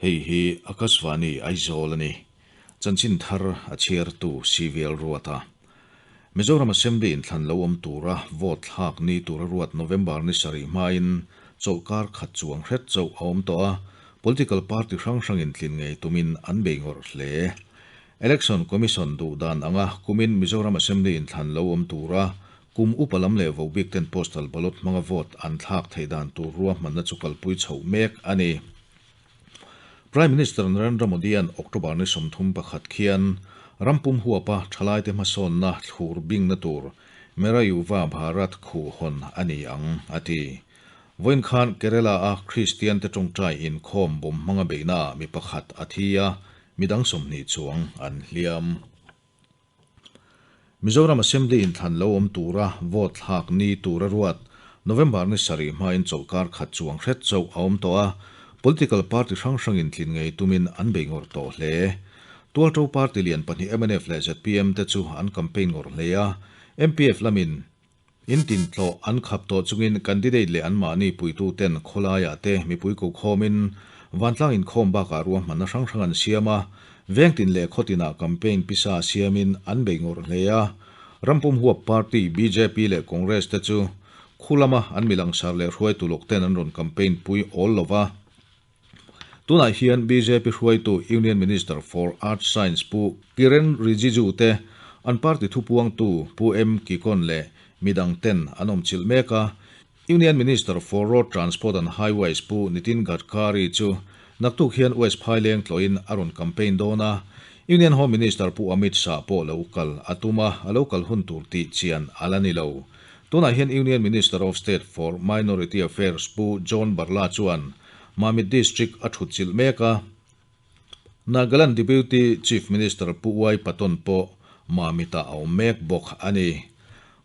Hei hi Akashvani Aizawl a ni. Chanchin thar a chhiartu CVL Ruata. Mizoram Assembly inthlan lo awm tura vote thlak ni tura ruat November ni sarih hmain chawlhkar khat chuang hret chauh a awm tawh a, political party hrang hrangin tlin ngei tumin an bei ngawrh hle. Election Commission duh dan anga kumin Mizoram Assembly inthlan lo awm tura kum upa lam leh vohbik ten postal ballot hmanga vote an thlak theih dan tur ruahmanna chu kalpui chhoh mek a ni. Prime Minister Narendra Modi-a'n October ni 31 khian rampum huapa thalaite hmasawnna thlur bingna tur Mera Yuva Bharat khuhhawn a ni ang, a ti. Vawiin khan Kerala-a Kristiante tawngtai inkhawm bawm hmanga beihnaah mi pakhat a thi a, midang 20 chuang an hliam. Mizoram Assembly inthlan lo awm tura vote thlak ni tura ruat November ni sarih hmain chawlhkar khat chuang hret chauh a awm tawh a, political party hrang hrangin tlin ngei tumin an bei ngawrh tawh hle. Tualto party lian pahnih mnf leh zpm te chu an campaign ngawrh hle a, MPF lamin In tintlawh an khap tawh chungin candidate leh anmahni puituten khawlaiah te mipui kokhawmin vantlang inkhawm bakah ruahmanna hrang hrang an siam a, vengtin leh khawtinah campaign pisa siamin an bei ngawrh hle a. Rampum huap party bjp leh Congress te chu khu lama an mi langsar leh hruaitu lawk ten an rawn campaign pui awl lo va. Tunah hian bjp hruaitu Union Minister for Earth Science Pu Kiren Rijiju te, an party thupuangtu Pu M Kikon leh midang ten an awm chilh mek a. Union Minister for Road Transport and Highways Pu Nitin Gadkari chu naktuk hian West Phaileng tlawhin a rawn campaign dawn a. Union Home Minister Pu Amit Shah pawh lo kal a tum a, a lo kal hun tur tih chian a la ni lo. Tunah hian Union Minister of State for Minority Affairs Pu John Barla chuan Mamit District a thut chilh mek a, Nagaland Deputy Chief Minister Pu Y Patton pawh Mamit-ah a awm mek bawk a ni.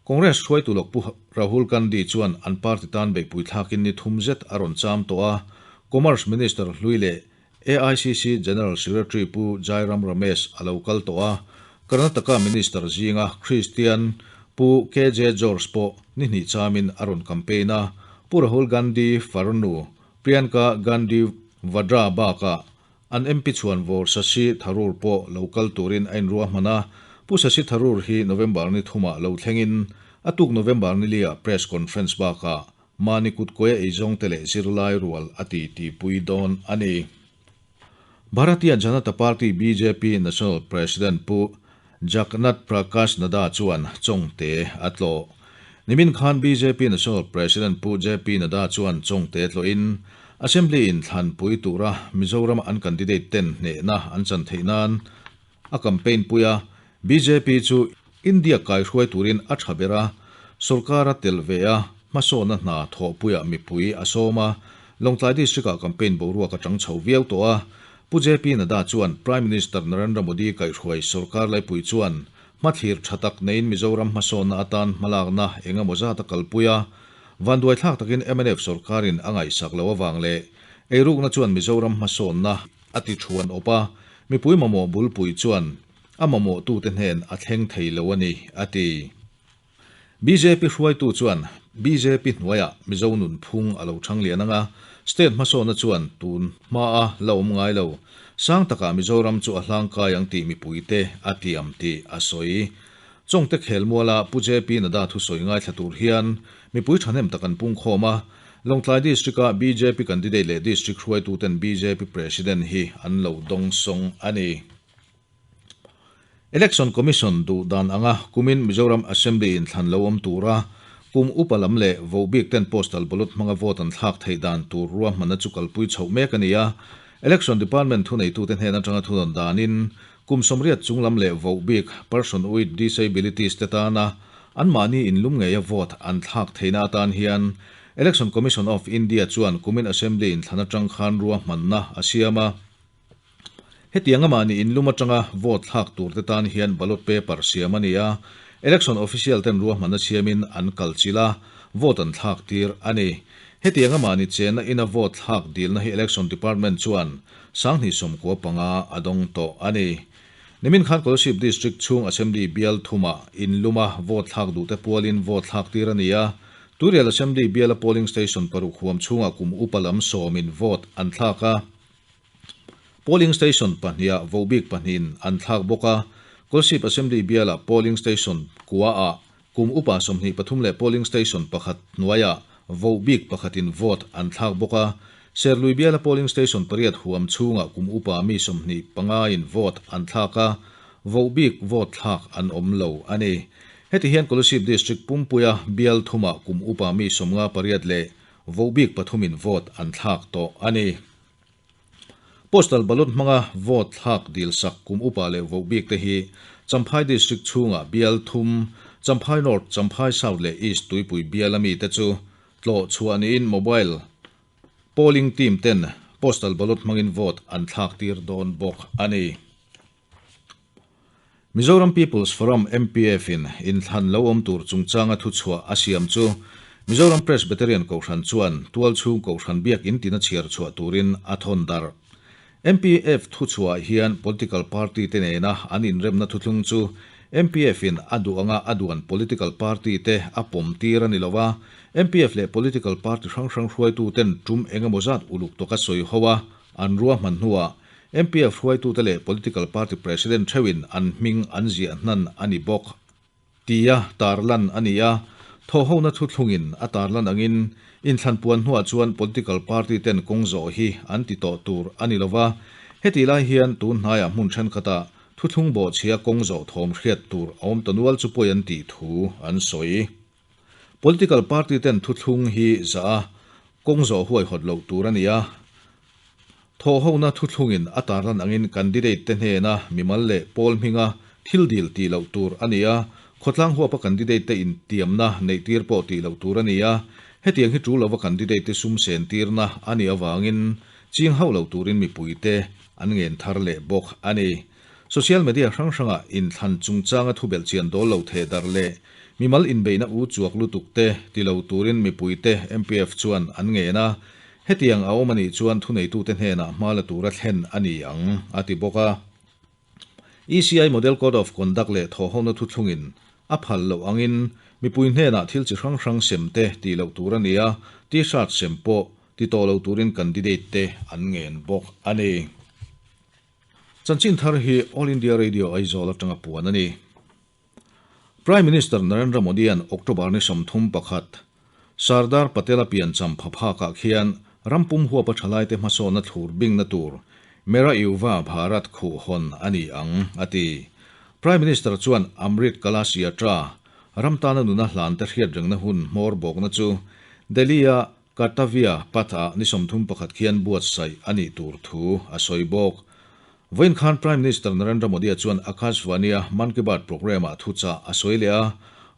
Congress hruaitu lawk Pu Rahul Gandhi chuan an party tan beihpui thlakin ni thum zet a rawn cham tawh a, Commerce Minister hlui leh AICC General Secretary Pu Jairam Ramesh a lo kal tawh a, Karnataka Minister zinga Christian Pu KJ George pawh ni hnih chamin a rawn campaign a, Pu Rahul Gandhi farnu Priyanka Gandhi Vadra bakah an MP chhuanvawr Shashi Tharoor pawh lo kal turin a inruahman a, Pu Shashi Tharoor hi November ni thumah lo thlengin a tuk November ni liah press conference bakah Mahni kutkawia eizawngte leh zirlai rual a ti tihpui dawn a ni. Bharatiya Janata Party, bjp, National President Pu Jagannath Prakash Nadda chuan Chawngte a tlawh. Nimin khan bjp National President Pu JP Nadda chuan Chawngte tlawhin Assembly inthlanpui tura Mizoram an candidate ten hnehna an chan theih nan a campaign pui a, bjp chu India kaihruai turin a tha ber a, sorkar a tel ve a, hmasawnna hna thawhpuiah mipui a sawm a, Lawngtlai District-ah campaign boruak a chang chho viau tawh a, Pu JP Nadda chuan Prime Minister Narendra Modi kaihhruai sorkar laipui chuan hmathlir tha tak neiin Mizoram hmasawnna atan hmalakna eng emaw zat a kalpui a, vanduaithlak takin mnf sorkarin a ngaihsak loh avang leh eirukna chuan Mizoram hmasawnna a ti thuan awp a, mipui mamawh bulpui chuan a mamawhtute hnen a thleng thei lo a ni, a ti. Bjp hruaitu chuan bjp hnuaiah Mizo nunphung a lo chang lian ang a, state hmasawnna chuan tun hmaa la awm ngai lo. Sang takah Mizoram chu a hlangkai ang tih mipuite a tiam tih a sawi. Chawngte khelmuala Pu JP Nadda thusawi ngaithla tur hian mipui thahnem tak an pungkhawm a, Lawngtlai District-a bjp candidate leh District hruaituten bjp President hi an lo dawngsawng a ni. Election Commission duh dan anga kumin Mizoram Assembly inthlan lo awm tura kum upa lam leh vohbik ten postal ballot hmanga vote an thlak theih dan tur ruahmanna chu kalpui chhoh mek a ni a. Election Department thuneitute hnen atanga thunawn danin kum 80 chung lam leh vohbik person with disabilities te tana anmahni inlum ngeia vote an thlak theihna atan hian Election Commission of India chuan kumin Assembly inthlan atang khan ruahmanna a siam a. Hetiang a mahni inlum atanga vote thlak tur te tan hian ballot paper siam a ni a, election official ten ruahmanna siamin an kal chilh a, vote an thlak tir a ni. Hetiang a mahni chenna ina vote thlak dilna hi election department chuan 2095 a dawng tawh a ni. Nimin khan Kolasib District chhung Assembly bial thumah inluma vote thlak duhte pualin vote thlak tir a ni a, Tuirial Assembly biala polling station paruk huam chhungah kum upa lam sawmin vote an thlak a. Polling station pahnihah vohbik pahnihin an thlak bawk a, Kolasib Assembly bialah polling station kuaah kum upa 23 leh polling station pakhat hnuaiah vohbik pakhatin vote an thlak bawk a, Serlui biala polling station pariat huam chhungah kum upa mi 25 in vote an thlak a, vohbik vote thlak an awm lo a ni. Heti hian Kolasib District pumpuia bial thumah kum upa mi 58 leh vohbik pathumin vote an thlak tawh a ni. Postal ballot hmanga vote thlak dilsak kum upa leh vohbik te hi Champhai District chhungah bial thum, Champhai North, Champhai South leh East Tuipui biala mite chu tlawh chhuah niin mobile polling team ten postal ballot hmangin vote an thlak tir dawn bawk a ni. Mizoram People's Forum, MPF, in inthlan lo awm tur chungchanga thuchhuah a siam chu Mizoram Presbyterian Kohhran chuan tualchhung Kohhran biakinn tina chhiar chhuah turin a thawn darh. MPF thuchhuah hian political party te nena an inremna thuthlung chu MPF in a duh anga a duan political party te a pawm tir a ni lo a, MPF leh political party hrang hrang hruaitu ten tum engemaw zat uluk tawka sawi ho a an ruahman hnuah MPF hruaitute leh political party president theuhin an hming an ziah hnan a ni bawk tia tarlan a ni a, thawhhona thuthlungin a tarlan angin inthlan puan hnuah chuan political party ten kawng zawh hi an ti tawh tur a ni lova, hetih lai hian tun hnaiah hmun thenkhatah thuthlung bawhchhia kawng zawh thawm hriat tur a awm ta nual chu pawi an tih thu an sawi. Political party ten thuthlung hi zah a, kawng zawh huaihawt loh tur a ni a. Thawhhona thuthlungin a tarlan angin candidate te hnena mimal leh pawl hminga thil dil tih loh tur a ni a, khawtlang huapa candidate te intiamna neih tir pawh tih loh tur a ni a, hetiang hi tul lova candidate te sum sen tirna a nih avangin ching hauh lo turin mipuite an ngen thar leh bawk a ni. Social media hrang hrangah inthlan chungchanga thubelh chian dawl lo theh darh leh mimal inbeihna u chuak lutuk te ti lo turin mipuite MPF chuan an ngen a, Hetiang a awm a nih chuan thuneitute hnenah hma la tura thlen a ni ang, a ti bawk a. ECI Model Code of Conduct leh thawhhona thuthlungin a phal loh angin mipui hnenah thil chi hrang hrang sem te tih loh tur a ni a, T-shirt sem pawh ti tawh lo turin candidate te an ngen bawk a ni. Chanchin thar hi All India Radio Aizawl atanga puan a ni. Prime Minister Narendra Modi-a'n October ni 31, Sardar Patel-a piancham phaphakah khian ram pum huapa thalaite hmasawnna thlur bingna tur Mera Yuva Bharat khuh hawn a ni ang, a ti. Prime Minister chuan Amrit Kalash Yatra, ram tana nuna hlante hriatrengna hun hmawr bawkna chu Delhi-a Kartavya Path-ah ni 31 khian buatsaih a nih tur thu a sawi bawk. Vawiin khan Prime Minister Narendra Modi-a chuan Akashvani-a Mann Ki Baat programme-ah thuchah a sawi leh a,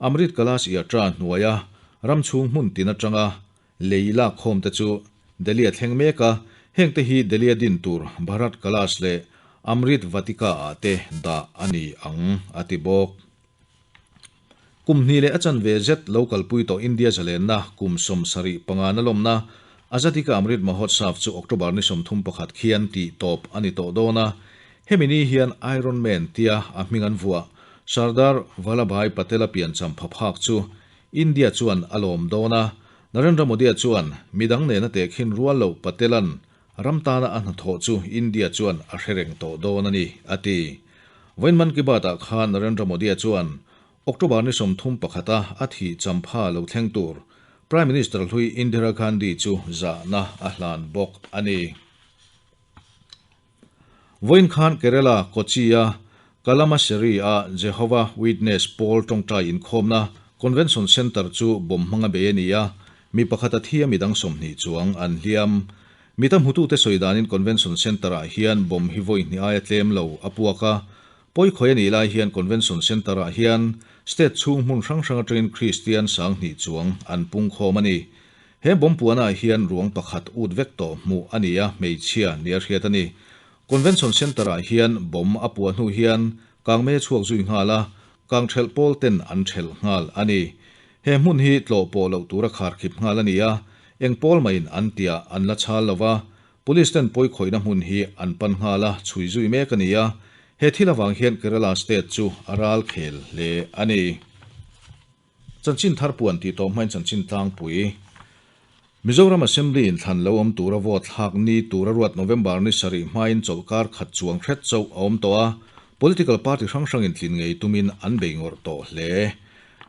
Amrit Kalash Yatra hnuaia ram chhung hmun tin atanga lei lak khawmte chu Delhi-a thleng mek a, hengte hi Delhi-a din tur Bharat Kalash leh Amrit Vatika-ah te dah a ni ang, a ti bawk. Kum hnih leh a chanve zet lo kalpui tawh India zalenna kum 75 na lawmna Azadi Ka Amrit Mahotsav chu October ni 31 khian tih tawp a ni tawh dawn a. Hemi ni hian Iron Man tia a hming an vuah Sardar Vallabhbhai Patel-a piancham phaphak chu India chuan a lawm dawn a. Narendra Modi-a chuan midang nena tehkhin rual loh Patel-a'n Ram tana a hnathawh chu India chuan a hre reng tawh dawn a ni, a ti. Vawiin Mann Ki Baat-ah khan Narendra Modi-a chuan October ni 31 a a thih champha lo thleng tur Prime Minister hlui Indira Gandhi chu zahna a hlan bawk a ni. Vawiin khan Kerala, Kochi-a Kalamassery-a Jehovah Witness pawl tawngtai inkhawmna Convention Centre chu bomb hmanga bei a ni a, mi pakhat a thi a midang 20 chuang an hliam. Mi tam hmutute sawi danin Convention Centre-ah hian bomb hi vawi hnih aia tlem lo a puak a, pawi khawi a nih lai hian Convention Centre-ah hian state chhung hmun hrang hrang atangin Kristian 2000 chuang an pungkhawm a ni. He bomb puanah hian ruang pakhat ut vek tawh hmuh a ni a, hmeichhia nia hriat a ni. Convention Centre-ah hian bomb a puah hnu hian kangmei a chhuak zui nghal a, kang thelh pawl ten an thelh nghal a ni. He hmun hi tlawh pawh loh tura kharkhip nghal a ni a, eng pawl maiin an tiah an la chhal lo va, Police ten pawi khawihna hmun hi an pan nghal a, chhui zui mek a ni a, he thil avang hian Kerala state chu a ral khel hle a ni. Chanchin thar puan tih tawh hmain chanchin tlangpui. Mizoram Assembly inthlan lo awm tura vote thlak ni tura ruat November ni sarih hmain chawlhkar khat chuang hret chauh a awm tawh a, political party hrang hrangin tlin ngei tumin an bei ngawrh tawh hle.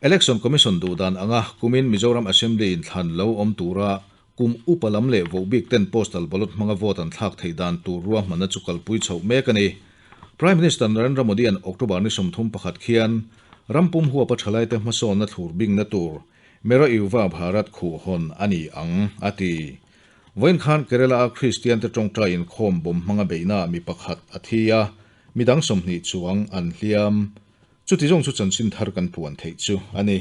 Election Commission duhdan anga kumin Mizoram Assembly inthlan lo awm tura kum upa lam leh vohbik ten postal ballot hmanga vote an thlak theih dan tur ruahmanna chu kalpui chhoh mek a ni. Prime Minister Narendra Modi-a'n October ni 31 khian rampum huapa thalaite hmasawnna thlur bingna tur Mera Yuva Bharat khuh hawn a ni ang, a ti. Vawiin khan Kerala-a Kristiante tawngtai inkhawm bawm hmanga beihnaah mi pakhat a thi a, midang 20 chuang an hliam. Chuti zawng chu chanchin thar kan puan theih chu a ni.